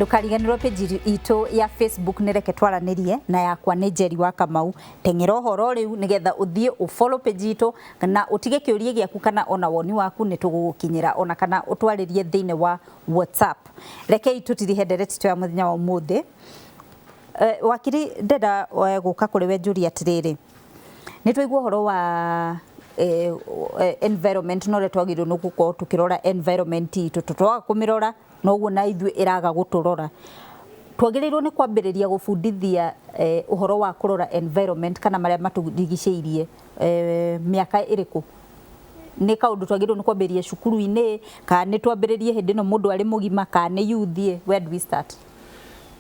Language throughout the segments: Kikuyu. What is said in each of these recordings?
Ndũkariganĩrwo page itũ ya Facebook nĩ Reke Twaranĩrie, na yakwa nĩ Njeri wa Kamau. Teng'era ũhoro rĩu nĩgetha ũthiĩ ũfollow page itũ na ũtige kĩũria gĩaku kana ona woni waku, nĩ tũgũgũkinyĩra, ona kana ũtwarĩrie thĩinĩ wa WhatsApp. Rekei tũtirihe ndereti ya mũthenya wa ũmũthĩ. Wakiri, ndenda gũka kũrĩ we njũrie atĩrĩrĩ, nĩ twaigua ũhoro wa environment na ũrĩa twagĩrĩirwo nĩ gũkorwo tũkĩrora environment itũ. Tũtwaga kũmĩrora, noguo na ithuĩ ĩraga gũtũrora. Twagĩrĩirwo nĩ kwambĩrĩria gũbundithia ũhoro wa kũrora environment kana marĩa matũrigicĩirie mĩaka ĩrĩkũ? Nĩ kaũndũ twagĩrĩirwo nĩ kwambĩrĩria cukuru-inĩ, kana nĩ twambĩrĩrie hĩndĩ ĩno mũndũ arĩ mũgima, kana nĩ youth? Where do we start?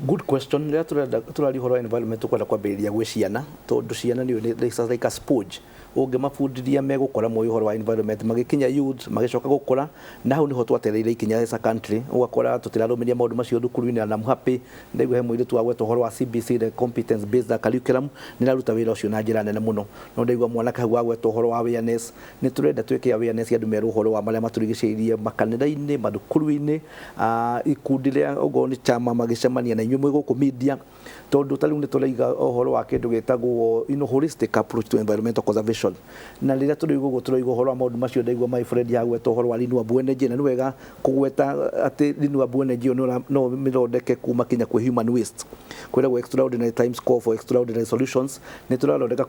Good question. Rĩrĩa tũrenda tũraria ũhoro wa environment, tũkwenda kwambĩrĩria gwĩ ciana, tondũ ciana nĩ nĩ like a sponge. Ũngĩmabundithia, megũkora moĩ ũhoro wa environment. Magĩkinya youth, magĩcoka gũkũra, na hau nĩho twatereire ikinya as a country. Ũgakora tũtirarũmĩria maũndũ macio thukuru-inĩ, and I'm happy ndaigua he mũirĩtu wagweta ũhoro wa CBC, the competence based curriculum, nĩ ĩraruta wĩra ũcio na njĩra nene mũno. No ndaigua mwanake hau wagweta ũhoro wa awareness, nĩ tũrenda twĩke awareness, andũ merwo ũhoro wa marĩa matũrigicĩirie makanitha-inĩ, mathukuru-inĩ, ikundi rĩa okorwo nĩ chama magĩcemania na inyuĩ mwĩ gũkũ media, tondũ ta rĩu nĩ tũraiga ũhoro wa kĩndũ gĩtagwo holistic approach to environmental conservation. Na rĩrĩa tũrĩigua ũguo, tũraigua ũhoro wa maũndũ macio. Ndaigua my friend yagweta ũhoro wa renewable energy, na nĩ wega kũgweta atĩ renewable energy ĩyo no mĩthondeke kuma kinya kwĩ human waste. Kwĩragwo extraordinary times call for extraordinary solutions. Nĩ tũrathondeka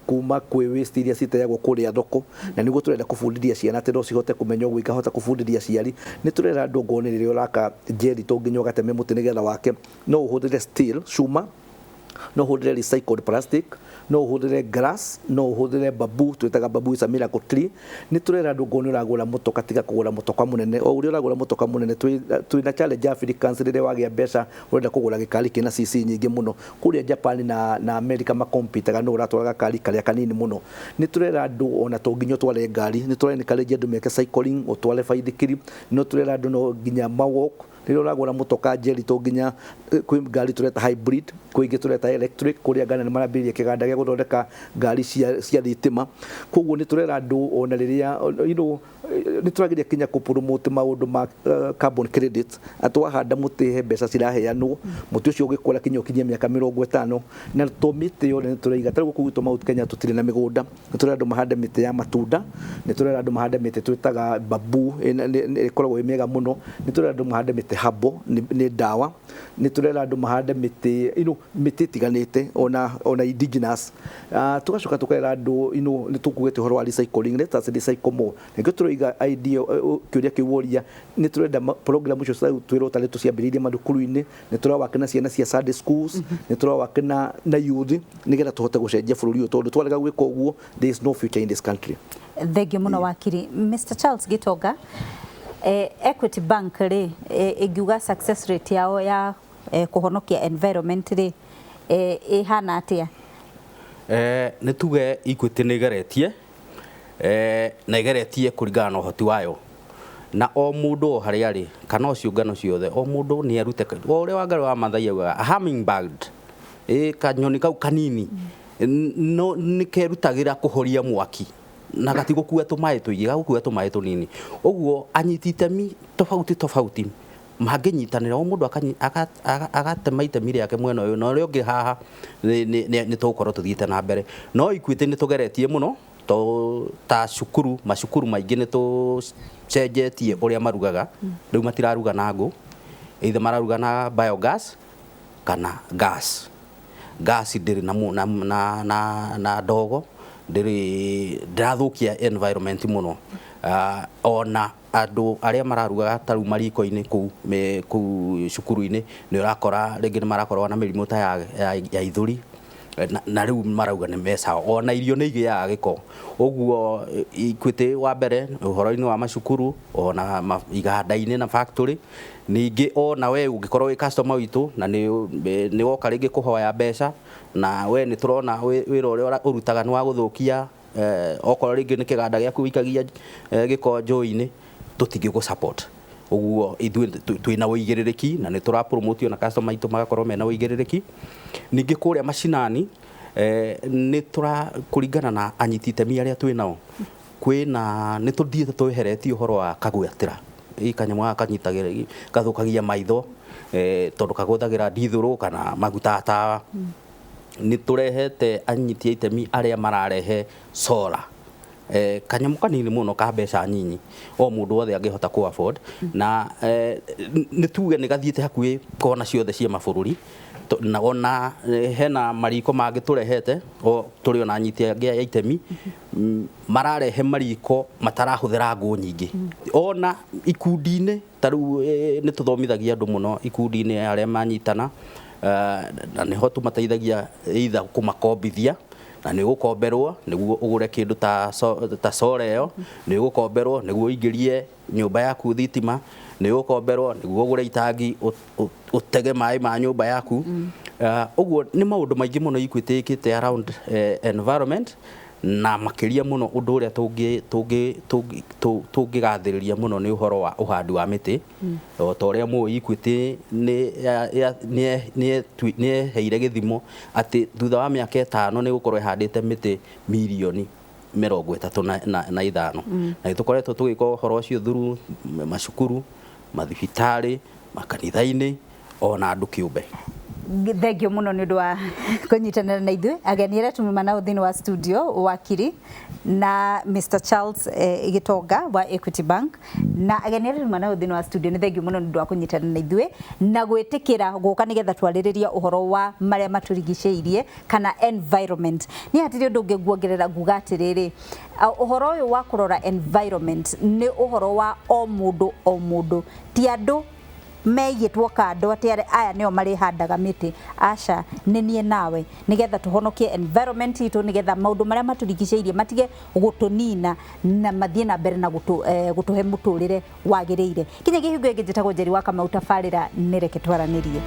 kuma kwĩ waste iria citeagwo kũrĩa thoko, na nĩguo tũrenda kũbundithia ciana atĩ no cihote kũmenya ũguo, ikahota kũbundithia aciari. Nĩ tũrera andũ ngoni rĩrĩa ũraka njeri, to nginya ũgateme mũtĩ nĩgetha wake. No ũhũthĩre steel cuma, no ũhũthĩre recycled plastic, no ũhũthĩre glass, no ũhũthĩre bamboo. Twĩtaga bamboo is a miracle tree. Nĩ tũrera andũ ngoni ũragũra mũtoka, tiga kũgũra mũtoka mũnene. O ũrĩa ũragũra mũtoka mũnene, twĩna challenge ya Africans. Rĩrĩa wagĩa mbeca, ũrenda kũgũra gĩkari kĩna CC nyingĩ mũno. Kũrĩa Japan na America makompitaga no ũratwara gakari karĩa kanini mũno. Nĩ tũrera andũ ona to nginya ũtware ngari, nĩ tũra encourage andũ meke cycling, ũtware baithikiri. No tũrera andũ no nginya mawalk. Rĩrĩa ũragũra mũtoka njeri, to nginya kwĩ ngari tũreta hybrid, kwĩ ingĩ tũreta electric. Kũrĩa Ghana nĩ marambĩrĩria kĩganda gĩa gũthondeka ngari cia thitima. Koguo nĩ tũrera andũ ona rĩrĩa nĩ tũrageria kinya kũ promote maũndũ ma carbon credit, atĩ wahanda mũtĩ he mbeca ciraheanwo, mũtĩ ũcio ũgĩkũra kinya ũkinyie mĩaka 50. Na to mĩtĩ yothe nĩ tũraiga, ta rĩu gũkũ gwitũ Mount Kenya tũtirĩ na mĩgũnda, nĩ tũrera andũ mahande mĩtĩ ya matunda, nĩ tũrera andũ mahande mĩtĩ twĩtaga bamboo, ĩkoragwo ĩ mĩega mũno. Nĩ tũrera andũ mahande mĩtĩ herbal, nĩ ndawa. Nĩ tũrera andũ mahande mĩtĩ mĩtĩ ĩtiganĩte, ona indigenous. Tũgacoka tũkera andũ nĩ tũkugĩte ũhoro wa recycling, let us recycle more. Nĩkĩo tũroiga idea kĩũria kĩu woria, nĩ tũrenda program icio twĩrwo tarĩ tũciambĩrĩirie mathukuru-inĩ. Nĩ tũrawaka na ciana cia Sunday schools, nĩ tũrawaka na youth, nĩgetha tũhote gũcenjia bũrũri ũyũ, tondũ twarega gwĩka ũguo, there is no future in this country. Thengiũ mũno, wakiri Mr Charles Gitonga. Equity Bank rĩ, ĩngiuga success rate yao ya kũhonokia environment rĩ, ĩhana atĩa? Nĩ tuge Equity nĩ ĩgeretie na ĩgeretie kũringana na ũhoti wayo, na o mũndũ o harĩa arĩ kana o ciũngano ciothe, o mũndũ nĩ arute o ũrĩa Wangari wa Maathai augaga, a hummingbird, ĩ kanyoni kau kanini no nĩ kerutagĩra kũhoria mwaki na gatigũkua tũmaĩ tũingĩ, gagũkua tũmaĩ tũnini. Ũguo anyiti itemi tofauti tofauti mangĩnyitanĩra, o mũndũ agatema itemi rĩake mwena ũyũ na ũrĩa ũngĩ haha, nĩ tũgũkorwo tũthiĩte na mbere. No Equity nĩ tũgeretie mũno to ta cukuru, macukuru maingĩ nĩ tũcenjetie ũrĩa marugaga. Rĩu matiraruga na ngũ, either mararuga na biogas kana gas. Gas ndĩrĩ na, na, na, na, na ndogo, ndĩrĩ ndĩrathũkia environment mũno. Ona andũ arĩa mararugaga ta rĩu mariko-inĩ kũu kũu cukuru-inĩ, nĩ ũrakora rĩngĩ nĩ marakorwo na mĩrimũ ta ya ithũri, na rĩu marauga nĩ mecawa, ona irio nĩ igĩaga gĩko. Ũguo Equity wa mbere ũhoro-inĩ wa macukuru, ona iganda-inĩ na factory. Ningĩ ona we ũngĩkorwo wĩ customer witũ na nĩ woka rĩngĩ kũhoya mbeca, na we nĩ tũrona wĩra ũrĩa ũrutaga nĩ wa gũthũkia, okorwo rĩngĩ nĩ kĩganda gĩaku wĩikagia gĩko njũĩ-inĩ, tũtingĩgũ support. Ũguo ithuĩ twĩna ũigĩrĩrĩki na nĩ tũra promote ona customer aitũ magakorwo mena ũigĩrĩrĩki. Ningĩ kũrĩa macinani, nĩ tũra kũringana na anyiti itemi arĩa twĩ nao, kwĩna nĩ tũthiĩte tweheretie ũhoro wa kagwatĩra. Kanyamũ gaka kanyitagĩra gathũkagia maitho, tondũ kagũthagĩra ndithũrũ kana maguta tawa. Nĩ tũrehete anyiti a itemi arĩa mararehe solar, kanyamũ kanini mũno ka mbeca nyinyi o mũndũ wothe angĩhota kũ afford, na nĩ tuge nĩ gathiĩte hakuhĩ kona ciothe cia mabũrũri. Na ona hena mariko mangĩ tũrehete, o tũrĩ ona anyiti angĩ a itemi mararehe mariko matarahũthĩra ngũ nyingĩ. Ona ikundi-inĩ ta rĩu, nĩ tũthomithagia andũ mũno ikundi-inĩ arĩa manyitana, na nĩho tũmateithagia either kũmakombithia, na nĩ ũgũkomberwo nĩguo ũgũre kĩndũ ta solar ĩyo, nĩ ũgũkomberwo nĩguo ũingĩrie nyũmba yaku thitima, nĩ ũgũkomberwo nĩguo ũgũre itangi ũtege maĩ ma nyũmba yaku. Ũguo nĩ maũndũ maingĩ mũno Equity ĩkĩte around environment, na makĩria mũno ũndũ ũrĩa tũngĩgathĩrĩria mũno nĩ ũhoro wa ũhandi wa mĩtĩ. O ta ũrĩa mũĩ, Equity nĩ yeheire gĩthimo atĩ thutha wa mĩaka 5 nĩ gũkorwo ĩhandĩte mĩtĩ mirioni 35, na nĩ tũkoretwo tũgĩka ũhoro ũcio through macukuru, mathibitarĩ, makanitha-inĩ, ona andũ kĩũmbe. Thengio mũno nĩ ũndũ wa kũnyitanĩra na ithuĩ. Ageni arĩa tumuma nao thĩinĩ wa studio, wakiri na Mr Charles Gitonga wa Equity Bank, na ageni arĩa tumuma nao thĩinĩ wa studio, nĩ thengio mũno nĩ ũndũ wa kũnyitanĩra na ithuĩ na gwĩtĩkĩra gũka nĩgetha twarĩrĩria ũhoro wa marĩa matũrigicĩirie kana environment. Nĩ hatirĩ ũndũ ũngĩ nguongerera, nguga atĩrĩrĩ, ũhoro ũyũ wa kũrora environment nĩ ũhoro wa o mũndũ o mũndũ, ti andũ meigĩtwo kando atĩ aya nĩo marĩhandaga mĩtĩ. Aca, nĩ niĩ nawe, nĩgetha tũhonokie environment itũ, nĩgetha maũndũ marĩa matũrigicĩirie matige gũtũnina na mathiĩ na mbere na gũtũhe mũtũrĩre wagĩrĩire. Kinya kĩhingo ĩngĩ, njĩtagwo Njeri wa Kamau, tabarĩra nĩ Reke Twaranĩrie.